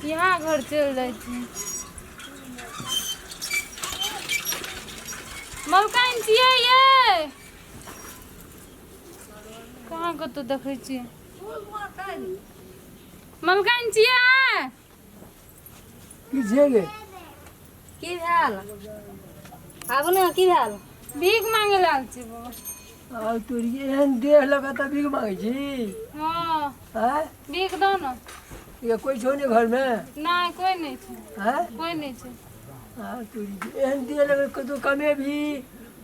इएह घर चलि जाइ छी। मलकाइन छियै यै? कहाँ कतौ देखै छियै। मलकाइन छियै? की छियै गे? की भेल? आबू ने, की भेल? भीख मांगे लाल छी बाबा। आ तोरी एहन देह लगा तऽ भीख मांगै छी? हँ। आँय? भीख दो ने। ये कोइ छौ नहि घरमे? नहि, कोइ नहि छै। आँय? कोइ नहि छै। आ तोरी एहन देह लगा कतौ कमेबही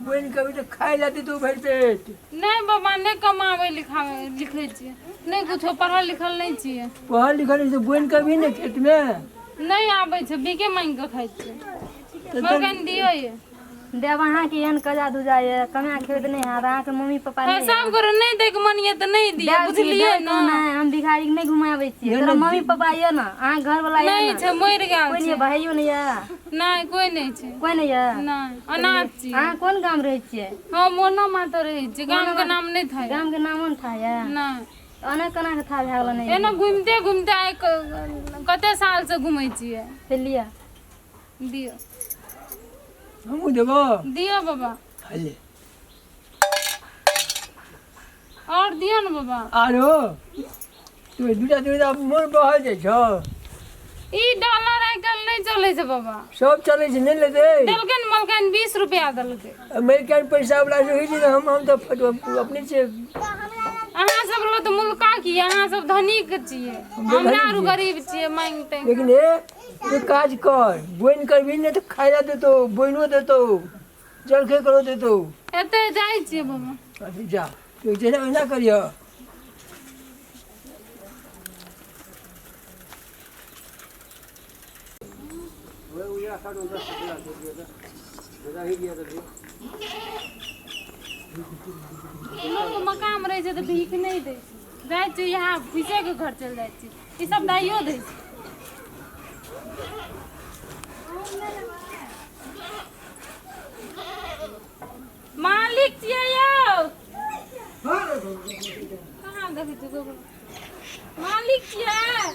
बोनि कभी तऽ खाइ लए देतौ भरि पेट। नहि बाबा, नहि कमाबै लिखाबै लिखै छियै, नहि कुछो पढ़ल लिखल नहि छियै। पढ़ल लिखल नहि छै, बोनि कभी ने खेतमे नहि आबै छै, भीखे मांगि कऽ खाइ छियै। तऽ मलकाइन दियौ ये। देब अहाँके एहन कजा धुजा यऽ, कमा खेबै तऽ नहि हैत। अहाँके मम्मी पापा नहि? सब गोरे नहि दैके मन यऽ तऽ नहि दिअ, देब की? बुझलियै देब ने? कोन नहि, हम भिखारी के नहि घुमाबै छियै। तोरा मम्मी पापा यऽ ने? अहाँ घर वाला यऽ नहि ने? छै, मरि गेल कोइ छै। नहि, भाइयो नहि यऽ? नहि, कोइ नहि छै। कोइ नहि यऽ? नहि, अनाथ छी। अहाँ कोन गाम रहै छियै? हम मोना माता रहै छी, गाम के नाम नहि था। गाम के नामो नहि था यऽ? नहि। ओना केना के था भए गेल? नहि एना घुमिते घुमिते आइ कते साल से घुमै छियै। से लिअ। दियौ। हमहूँ देबो। दियौ बाबा। हले। और दियौ ने बाबा। आरो तू दूटा दूटा मोन बहल जाइ छौ। ई डॉलर आइ काल्हि नहि चलै छै बाबा। सब चलै छै, नहि लेतै? देलकै ने मलकाइन, 20 रुपया देलकै। अमेरिकन पैसा वाला से होइ छै ने, हम तऽ अपने छियै। अहाँ सब लग तऽ मुल्का की, अहाँ सब धनिक छियै, हमरा आरू गरीब छियै, मांगते। लेकिन हे, तू काज कर, बोनि करबही ने तऽ खाइ लए देतौ, बोनिओ देतौ, जलखै करो देतौ। एते जाइ छियै बाबा। अच्छा जा, तू जेना ओहिना करिह। लोक मकाम रहै छै तऽ भीख नहि दै छै। जाइ छियै यहाँ फूसेके घर चलि जाइ छियै, ई सब दैयो दै छै। मालिक छियै यौ? कहाँ देखै छियै ककरो? मालिक छियै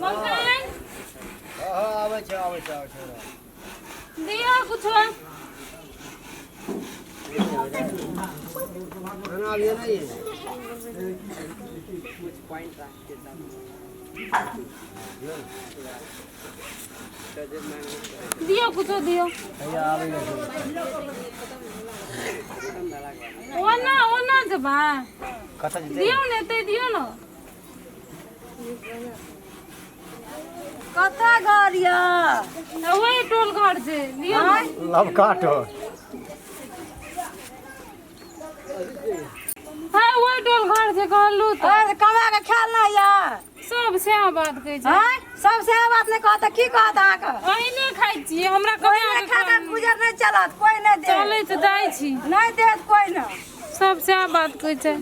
मकान? हँ, आबै छै, आबै छै, आबै छै। दियौ कुछो। खाना अभी नहीं है। दियौ कुछो, दियौ। ओना ओना जेबै? कतऽ जेतै? दियौ ने, एतै दियौ ने। कतऽ घर यऽ? ओहि टोल घर छै, दियौ ने। लवका टोल। हँ, ओहि टोल घर छै, कहलू तऽ। अरे कमा के खायल नहि यऽ? सब सएह बात कहै छै। आँय, सब सएह बात नहि कहत तऽ की कहत अहाँके? अहिने खाइ छियै, हमरा कोइ कमा नहि के खा कऽ गुजर नहि चलत, कोइ नहि देत। चलै छै, जाइ छी। नहि देत कोइ नहि। सब सएह बात कहै छै।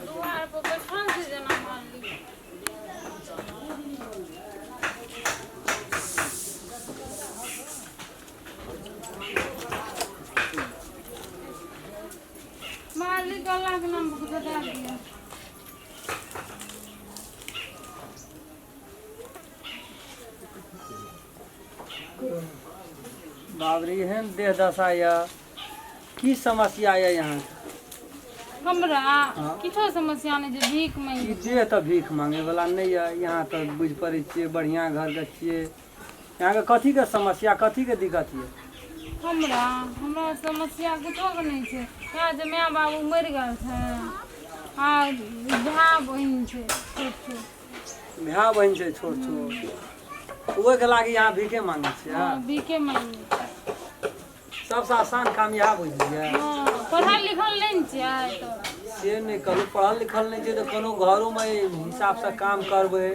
दुआर पर बैठल छै जेना मालिक। मालिक, अल्लाह के नाम पर कुछो दए दिअ। बाप रे, एहन देह दशा यऽ, की समस्या यऽ यहाँ? हमरा किछो समस्या नहि छै, भीख ई मांगि। देह तऽ भीख मांगे वाला नहि यऽ। यहाँ तऽ बुझि पड़ै छियै बढ़िआँ घरके छियै। यहाँके कथीके समस्या, कथीके दिक्कत यऽ? हमरा हमरा समस्या कुछो के नहि छै। यहाँ जे माय बाबू मरि गेल छै आ भाय बहिन छै छोट छोट। भाय बहिन छै छोट छोट, ओहिके लागि यहाँ भीखे मांगै छियै? हँ, भीखे मांगै छै। सबसँ आसान काम इएह बुझलियै। हँ, पढ़ल लिखल नहि ने छियै तऽ। से नहि कहलहुँ, पढ़ल लिखल नहि छै तऽ कोनो घरोमे हिसाबसँ काम करबै,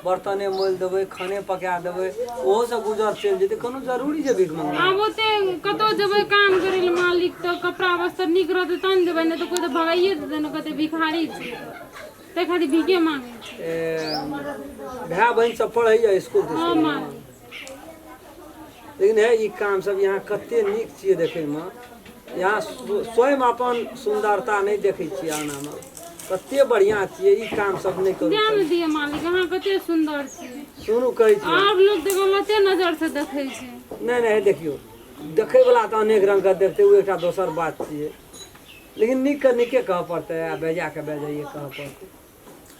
बर्तने मोलि देबै, खाने पका देबै, ओहोसँ गुजर चलि जेतै। कोनो जरूरी छै भीख मंगनाइ? आब ओते कतहु जेबै काम करै लए मालिक तऽ कपड़ा वस्त्र नीक रहतै तहन देबै, नहि तऽ कोइ तऽ भगाइए देतै ने, कहतै भिखारी छियै। ताहि खातिर भीखे मांगे छी। ए, भाय बहिन सब पढ़ैया स्कूल हँ तिस्कुल? मालिक। लेकिन हे ई काम सब यहाँ कते नीक छियै देखैमे। यहाँ स्वयं अपन सुन्दरता नहि देखै छियै आनामे, कते बढ़िआँ छियै। ई काम सब नहि करू। ध्यान दिअ मालिक, अहाँ कते सुन्दर छियै। सुनू, कहै छी आब लोक तऽ गलते नजर से देखै छै। नहि नहि, हे देखियौ, देखैवला तऽ अनेक रङ्गके देखतै, ओ एकटा दोसर बात छियै, लेकिन नीकके नीके कहऽ पड़तै आ बेजाके बेजाइए कहऽ पड़तै।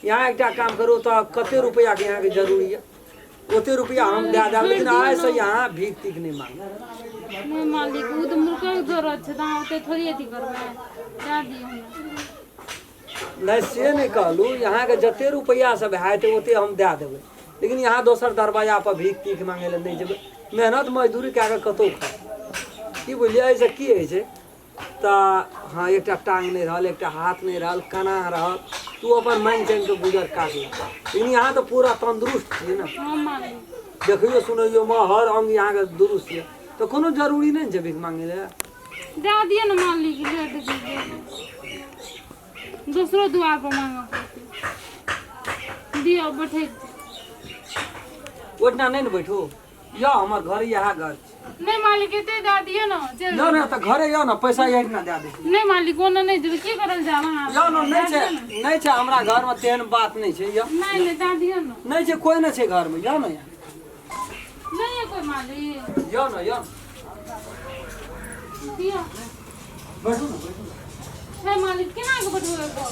यहाँ एकटा काम करू तऽ कते रुपैआके यहाँके जरूरी यऽ ओते रुपैआ हम दए देब, लेकिन आइसँ यहाँ भीख तीख नहि मांगब। नहि मालिक, ओ तऽ मूर्खक जरूरत छै तऽ अहाँ ओते थोड़ी अथी करबै। दए दिअ हमरा। नहि, से नहि कहलहुँ, यहाँके जते रुपैआ सब हेतै ओते हम दए देबै, लेकिन यहाँ दोसर दरवाजा पर भीख तीख मांगै लए नहि जेबै। मेहनत मजदूरी कए कऽ कतहु खाउ, की बुझलियै? एहिसँ की होइ छै तऽ हँ, एकटा टांग नहि रहल, एकटा हाथ नहि रहल, कना रहल, तू अपन मानि चानि कऽ गुजर काटल, लेकिन यहाँ तऽ पूरा तंदुरुस्त छियै ने। हँ मालिक। देखियौ सुनैयोमे हर अंग यहाँके दुरुस्त यऽ, तऽ कोनो जरूरी नहि ने छै भीख मांगै लए। दए दिअ ने मालिक, लेट जेबै, दोसरो दुआर पर मांगऽ पड़तै। दिअ, बैठै छी। ओहिठिना नहि ने बैठू, यऽ हमर घर, इएह घर छै। नहि मालिक, एते दए दिअ ने, चलि। यौ ने तऽ घरे यौ ने, पैसा एहिठिना दए दै छी। नहि मालिक, ओना नहि देबै, की करल जायब अहाँ? यौ ने, नहि छै, नहि छै, हमरा घरमे तेहन बात नहि छै यौ। नहि नहि, दए दिअ ने। नहि छै, कोइ नहि छै घरमे, यौ ने। नहि यऽ कोइ मालिक? यौ ने, यौ। दिअ। बैठू ने, बैठू ने। हे मालिक, केना कऽ बैठबै एहिपर?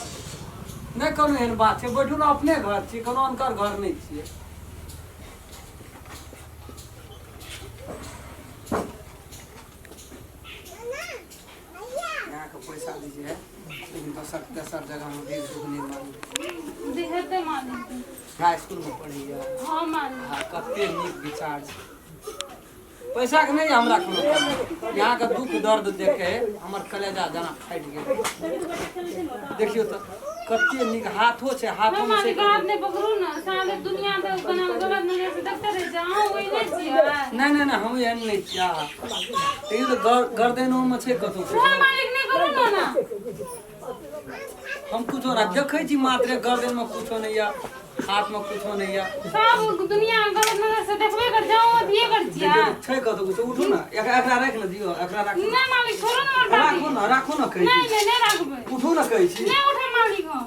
नहि कोनो एहन बात छै, बैठू ने, अपने घर छियै, कोनो अनकर घर नहि छियै। अहाँके पैसा दीजिए, लेकिन दोसर तेसर जगहमे भीख दुख नहि मांगू। हेतै मालिक। हाई स्कूलमे पढ़ैया? हँ मालिक। हँ, कते नीक विचार छै। पैसाके नहि हमरा कोनो कमी। यहाँके दुख दर्द देखे हमर कलेजा जेना फाटि गेल। देखियौ तऽ कते नीक हाथो छै, हाथो हे मे छै। मालिक, हाथ नहि पकड़ू ने, साले दुनिया तऽ केना गलत नजर से देखते रहै छै। अहाँ ओहि नहि छियै? नहि नहि नहि, हम एहन नहि छियै। आहा, देखियौ तऽ गर्दनोमे छै कतहु। हे मालिक, नहि करू ने ना। हम कुछो ना देखै छी, मात्रे गर्दनमे कुछो नहि यऽ, हाथमे कुछो नहि यऽ। सब दुनिया गलत नजर से देखबे कर जाओ, अथिए कर छियै। देखियौ तऽ छै कतहु कुछो? उठू ने, एकरा राखि ने दियौ, एकरा राखू। नहि मालिक, छोड़ू ने हमर बाती। राखू ने, राखू ने कहै नहि छी। नहि, नहि राखबै। उठू ने कहै छी। नहि उठे मालिक हम।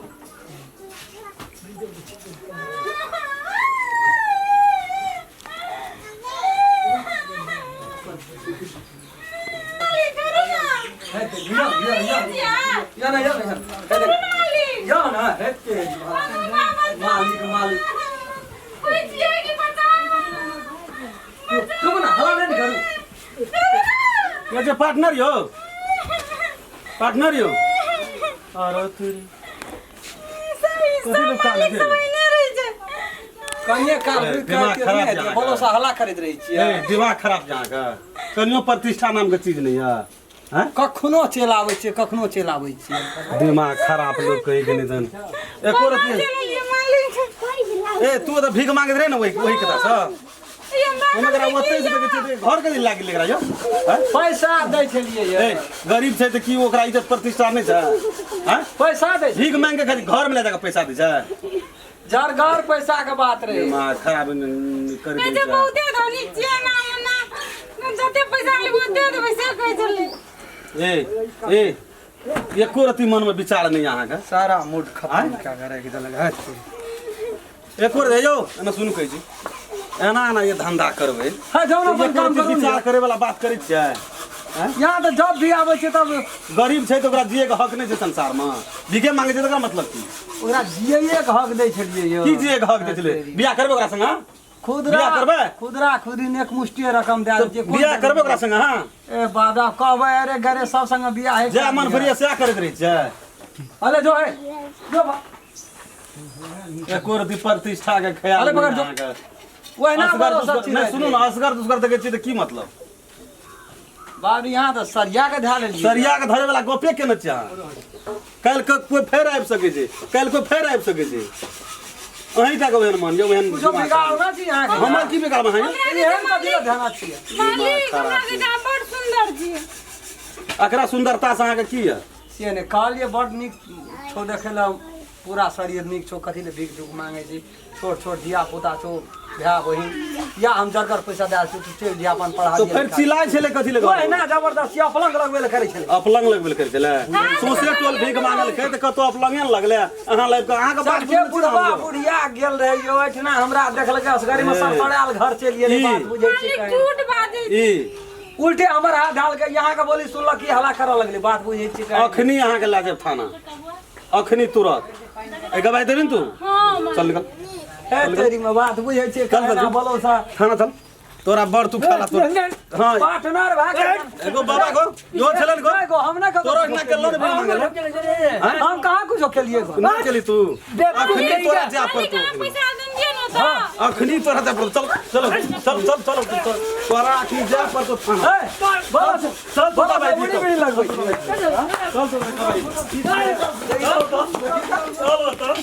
हेतै, यौ, यौ, यौ, यौ ने, यौ ने, यौ, हेतै। यौ ने, हेतै। मालिक, मालिक। कोइ छियै कि बचाउ? चुप ने, हल्ला नहि ने करू। ये जे पार्टनर यौ, पार्टनर यौ, अरे तेरी कथी लोक कान छै? कनिये काल ए, रुकि दिमाग कऽ खराब नहि हेतै, जहाँ बोलो से हल्ला करैत रहै छियै। ए, दिमाग खराब छै अहाँके? कनियो प्रतिष्ठा नामके चीज नहि यऽ? हैं? कखनो चलि आबै छियै, कखनो चलि आबै छियै। दिमाग खराब लोग कहीं के नहीं तन एको रति। ए, तू तऽ भीख मांगैत रहे ने ओहि ओहि कता सँ? हम एकरा ओतै से देखै छियै तऽ घर के लागि गेल एकरा यौ, हैं? पैसा दै छलियै ए, यौ। गरीब छै तऽ की ओकरा इज्जत प्रतिष्ठा नहि छै? हैं? पैसा दै भीख मांगि के खाली घर में ले जाके पैसा दै छै? जरगर पैसा के बात रहे। दिमाग खराब कर दै कहै छै छै। बहुते धनिक छियै ना मना, जते पैसा लेबै ओते देबै, से कहै छलै। ए ए, एको रति मन में विचार नहीं अहाँके? सारा मूड खत्म आँय? कए के राखि देलक। हट। एको रति यौ, एना सुनू, कहै छी, एना एना ये धंधा करबै हँ, जाउ ने, अपन एको काम रति करू ने। विचार करे वाला बात करै छियै? आँय? यहाँ तऽ जब भी आबै छै तब गरीब छै तऽ ओकरा जिए के हक नहि छै संसार में? भीखे मांगे छै तऽ ओकरा मतलब की? ओकरा जियैए के हक दै छलियै यौ। की जिए के हक दै छलै? बियाह करबै ओकरा संगे? खुदरा बियाह करबै? खुदरा खुदरी एक मुष्टिए रकम दए दै छियै। कोन बियाह करबै ओकरा संगे? हाँ। ए बाबा, कहबै अरे गरे सब संगे बियाह हइ। जे मन फरिया सएह करैत रहै छियै। अरे जो है जो बा। एको रति प्रतिष्ठा के ख्याल अरे पकड़ नहि जो। अहाँके। ओहिना असगर बड़ो दुसगर सब चीज। नहि, सुनू ने, असगर दुसगर देखै छियै तऽ की मतलब? बाबू, यहाँ तऽ सरिया के धए लेलियै। सरिया के धरे वाला गपे केने छियै अहाँ। काल्हि के कोइ फेर आबि सकै छै, काल्हि कोइ फेर आबि सकै छै। अहीं टा के ओहन मन यौ, ओहन कुछो दिमाग बिगाड़ ना छी अहाँके। हमर की बिगाड़ अहाँ यौ? एहन कथी लए ध्यान छियै? मालिक, हमरा के अहाँ बड़ सुन्दर छियै। एकरा सुन्दरता से अहाँके की यऽ? से नहि कहलियै, बड़ नीक छौ देखै लए। पूरा शरीर नीक छौ, कथी ले भीख झूक मांगे छी? छोट छोट धिया पुता छौ, भाय बहिन, या हम जरगर पैसा दए छी, तू चलि जा अपन पढ़ा। तो फेर चिल्लाइ छलै कथी ले? ओहिना जबरदस्ती अपलंग लगबै लए करै छलै। अपलंग लगबै लए करै छलै? सौंसे टोल भीख मांगलकै तऽ कतौ अपलंगे ने लगलै। अहाँ लाबि कऽ अहाँके बात सबके बुढ़बा बुढ़िया गेल रहे यो एहिठिना, हमरा देखलकै असगरे मे, सड़सड़ायल घर चलि गेलै। ई। बात बुझै छी मालिक कहीं? झूठ बाजै ई उल्टे हमर हाथ ढाल के यहाँ के बोली सुनलक की हल्ला करऽ लगलै। बात बुझै छी कहीं? अखनी अहाँके लए जायब थाना, अखनी तुरंत। ए गवाही देबी ने तू? हाँ। चल निकल। हे तेरी में, बात बुझै छी? चल, चल। बोलो सा। थाना चल, तोरा बड़ तू खेला तोरा। हाँ। पार्टनर भए के एगो बाबा गो यो छलन गो। एगो हम ना तोरा इतना केलो ने भीख मांगल। हम कहाँ कुछो केलिए गो? ना केली तू? अखनी तोरा जा पर मालिक, अहाँ तू पैसा देन दिअ ने तऽ। अखनी तोरा जा पर, चल चल चल चल चल चल, तोरा अखनी जा पर तो थाना। ए, बोलो से। चल बोलो तोरा से, उड़ी बिड़ी लगबै। चल चल चल चल।